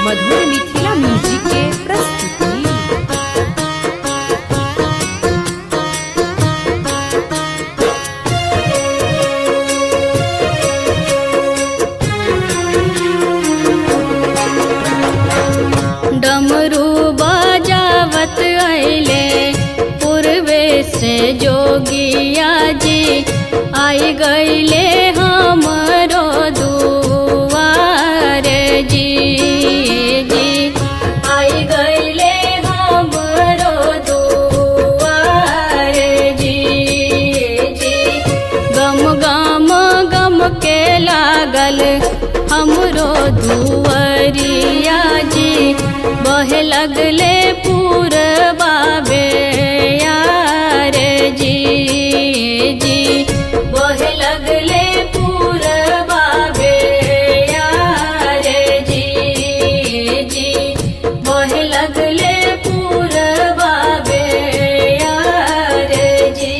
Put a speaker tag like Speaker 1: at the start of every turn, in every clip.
Speaker 1: मधुर मिथिला म्यूजिक के प्रस्तुति।
Speaker 2: डमरू बजावत अइले पूर्वे से जोगिया जी, आई गईले हमरो दुआर जी जी, आई गईले हमरो दुआर जी जी। गम गम गम के लागल हमरो दुअरिया जी, बहे लगले पूरबा बेयार जी जी, बहे लगले पूरबा बेयार जी जी, बहे लगले पूरबा बेयार जी।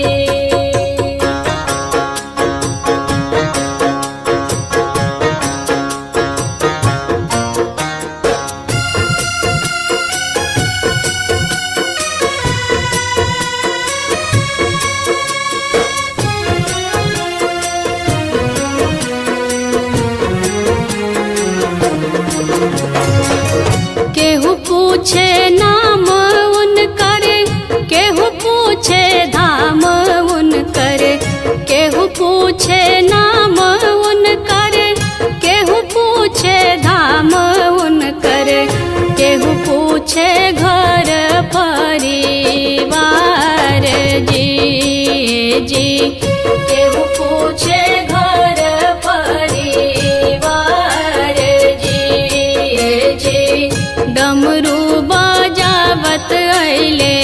Speaker 2: केहू पूछे नाम उनकर, केहू पूछे धाम उनकर, केहू पूछे नाम उनकर, केहू पूछे धाम उनकर, केहू पूछे घर परिवार जी जी, केहू पूछे घर परिवार जी जी। डमरू बजावत अइले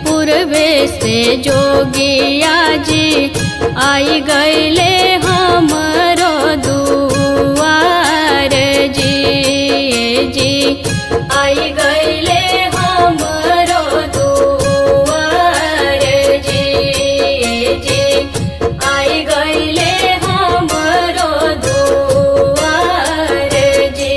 Speaker 2: पूर्वे से जोगिया जी, आई गईले हमरो दुआर जी जी, आई गईले हमरो दुआर जी जी, आई गईले हमरो दुआर जी।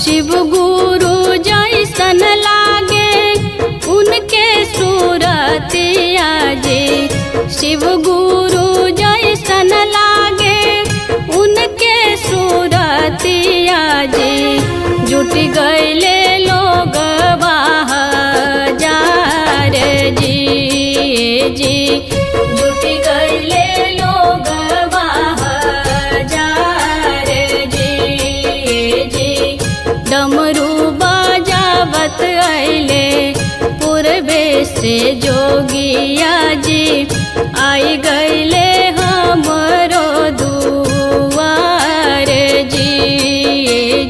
Speaker 2: शिव गुरु जैसन लागे उनके सूरतिया जी, शिव गुरु जैसन लागे उनके सूरतिया जी, जुट गईले लोग बाजार जी जी, जुट गईले लोग बाजार जी जी। डमरू बजावत अइले पूर्वे से जोगिया जी, आई गईले हमरो दुआर जी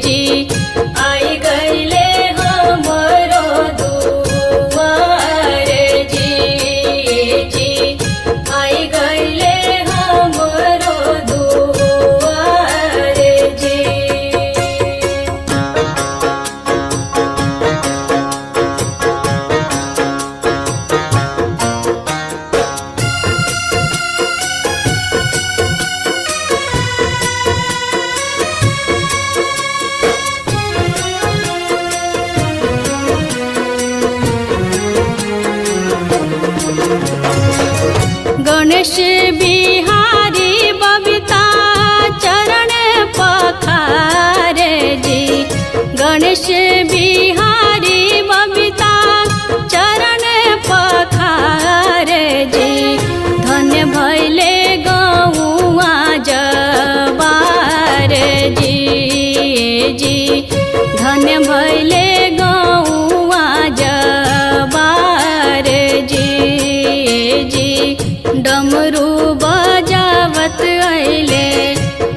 Speaker 2: जी, आई गईले हमरो दुआर जी जी, आई गईले हमरो दुआर जी। गणेश बिहारी बबीता चरण पखारे जी, गणेश बिहारी बबीता चरण पखारे जी, धन्य भैले गौआ जबार जी जी, धन्य भैले गौआ जबार जी जी। डमरू बजावत अइले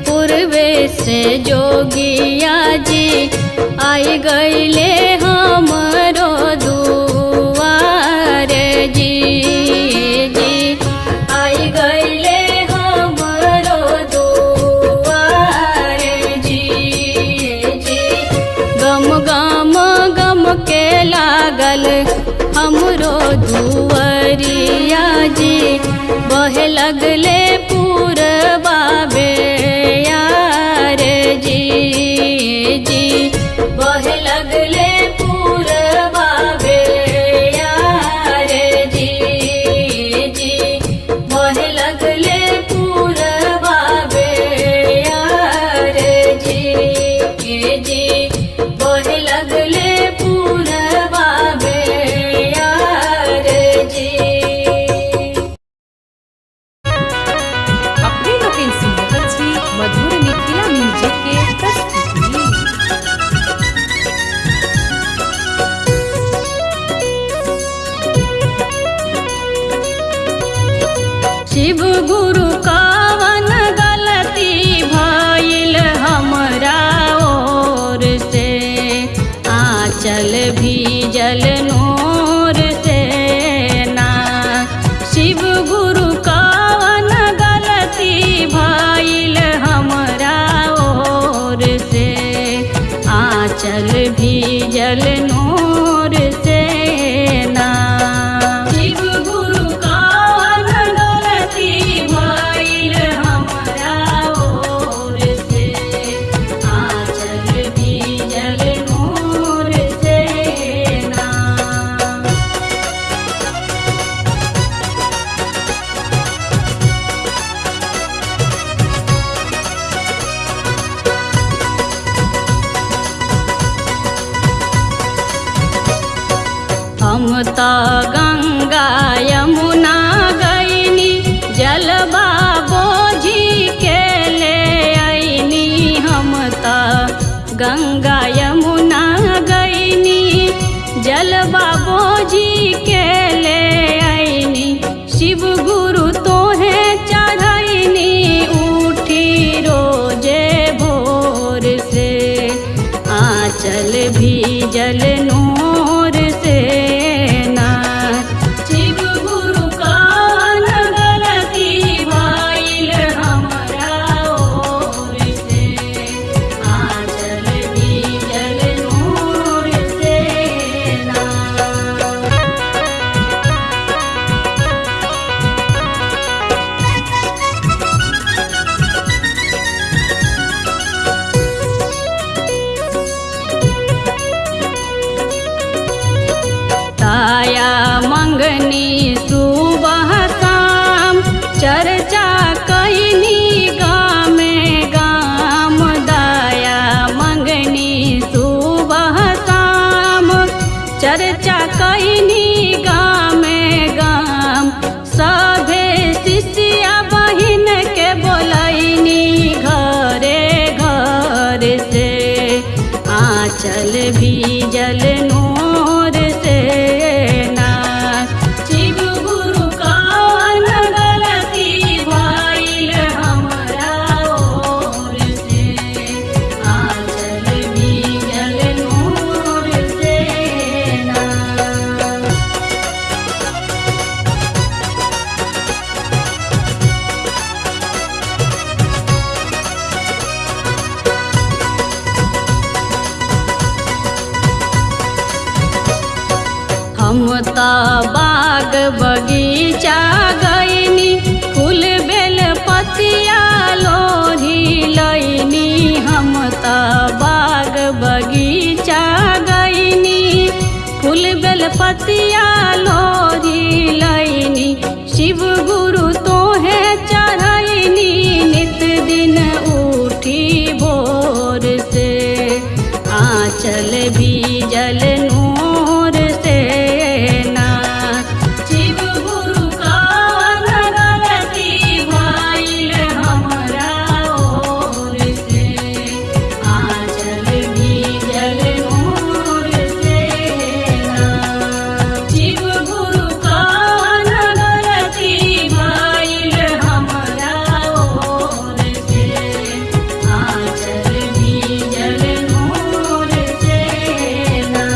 Speaker 2: पूर्वे से जोगिया जी, आई गईले हमरो दुआर जी जी। लागल हमरो दुवरिया जी, बहे लगले पूरबा बेयार जी जी, बहे लगले पूरबा बेयार जी जी, बहे लगले पूरबा बेयार जी जी, बहे लगले पूरबा बेयार जी।
Speaker 1: अपने लोकनि सुनि रहल छी मधुर मिथिला म्यूजिक के प्रस्तुति।
Speaker 2: शिव गुरु कावन गलती भइल हमरा ओर से, आँचल भीजल नोर से ना। शिव गुरु कावन गलती भइल हमरा ओर से, आँचल भीजल नोर से ना। शिव गुरु कावन गलती भइल हमरा ओर से, आँचल भीजल नोर से ना। हम त गंगा यमुना गईनी, जलवा बोझी के ले आईनी। हम त गंगा यमुना गईनी, जलवा बोझी के ले आईनी। शिव गुरु तोहे चढ़ैनी, उठी रोजे भोर से, आँचल भीजल नोर से ना। शिव गुरु कान गलती भइल हमरा ओर से, आँचल भीजल नोर से ना। ताया मंगनी सुबह शाम, चर्चा कईनी गामे गाम। दाया मंगनी सुबह शाम, चर्चा कईनी गामे गाम। सभे शिष्या बहिन के बोलैनी घरे घर से, आँचल भीजल नोर से ना। शिव गुरु कान गलती भइल हमरा ओर से, आँचल भीजल नोर से ना। हम त बाग बगीचा गईनी, फूल बेल पतिया लोढ़ी लैनी। हम त बाग बगीचा गईनी, फूल बेल पतिया लोढ़ी लैनी। शिव गुरु तोहे चढ़ैनी, नित दिन उठी भोर से, आँचल भीजल नोर से ना। शिव गुरु कान गलती भइल हमरा ओर से, आँचल भीजल नोर से ना। शिव गुरु कान गलती भइल हमरा ओर से, आँचल भीजल नोर से ना।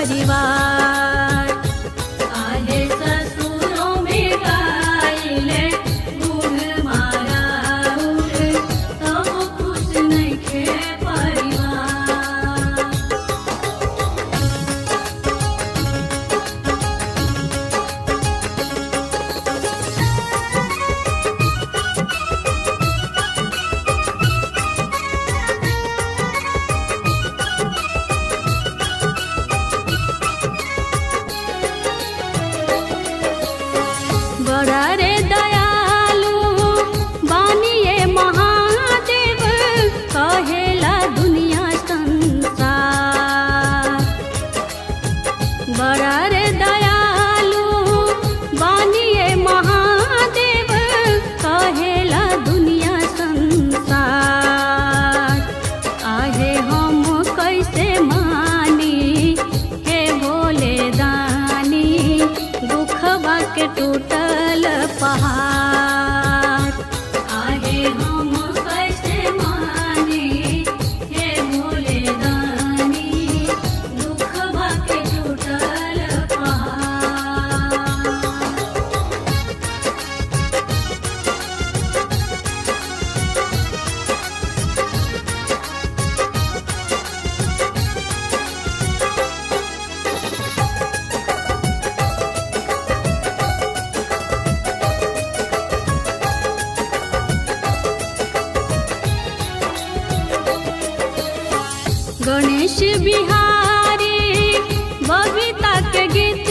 Speaker 2: परिवार। आहे ससुरों में गाइले गुण मारा उर, तब खुश नइखे परिवार। बड़ा रे दयालु बानिए महादेव, कहेला दुनिया संसार। बड़ा रे दयालु बानिए महादेव, कहेला दुनिया संसार। आहे हम कैसे मानी हे भोले दानी, दुखवा के टूटल पहाड़। आहे हम कैसे मानी हे भोले दानी, दुखवा के टूटल पहाड़। गणेश बिहारी बबीता के गीत